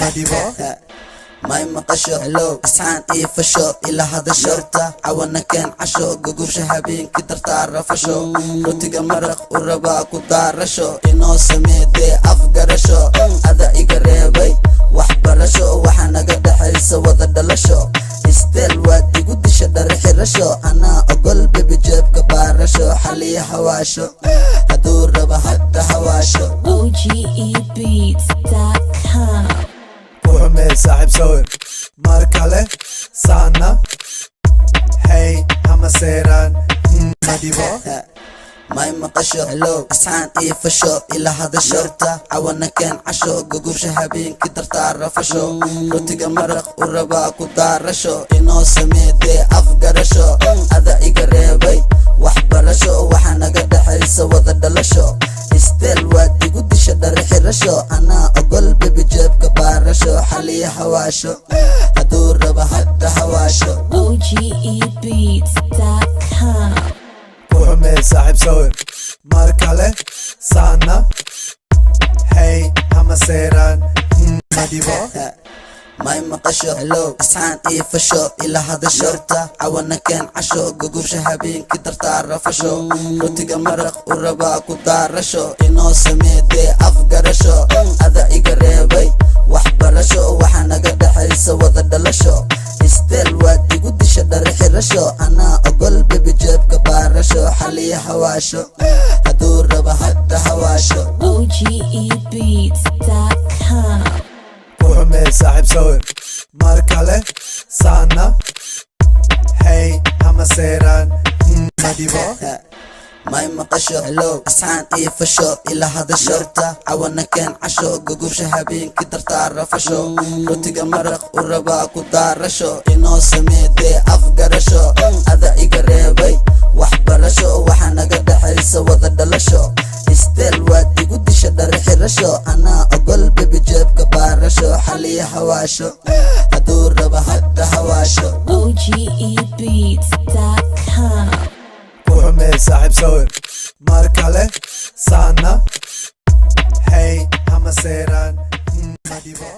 Madibo. May maqasho, hello, asxaan iyo fasho, ila hadasho, cawana keen casho, gugusha habeenkii dartaa rafasho, rootiga maraq u rabaa ku daarasho, inoo samee dee afgarasho. Ada iga reebay waxbarasho, waxaa naga dhexaysa wada dhalasho. Isteel waad igu disha dhar xirasho, anaa ogol baby, jeebka baarasho, xaliya hawaasho, hadduu rabo hadda hawaasho. OGEbeats.com. Ku xumee saaxiib sawir mar kale saana. Hey, hama seeraan. Madibo. May maqasho, hello, asxaan iyo fasho, ila hadasho, cawana keen casho, gugusha habeenkii dartaa rafasho, rootiga maraq u rabaa ku daarasho, inoo samee dee afgarasho. Ada iga reebay waxbarasho, waxaa naga dhexaysa wada dhalasho. Isteel waad igu disha dhar xirasho, anaa ogol baby, jeebka baarasho, xaliya hawaasho, hadduu rabo hadda hawaasho. OGEbeats.com. Ku xumee saaxiib sawir mar kale saana. Hey, hama seeraan. Madibo. May maqasho, hello, asxaan iyo fasho, ila hadasho, cawana keen casho, gugusha habeenkii dartaa rafasho, rootiga maraq u rabaa ku daarasho, inoo samee dee afgarasho. Ada iga reebay waxbarasho, waxaa naga dhexaysa wada dhalasho. Isteel waad igu disha dhar xirasho, anaa ogol baby, jeebka baarasho, xaliya hawaasho, hadduu rabo hadda hawaasho. OGEbeats.com. Ku xumee saaxiib sawir mar kale saana. Hey, hama seeraan. Madibo. May maqasho, hello, asxaan iyo fasho, ila hadasho, cawana keen casho, gugusha habeenkii dartaa rafasho, rootiga maraq u rabaa ku daarasho, inoo samee dee afgarasho. Ada iga reebay waxbarasho, waxaa naga dhexaysa wada dhalasho. Isteel waad igu disha dhar xirasho, anaa ogol baby, jeebka baarasho, xaliya hawaasho, hadduu rabo hadda hawaasho. OGEbeats.com. Ku xumee saaxiib sawir mar kale saana. Hey, hama seeraan. Madibo.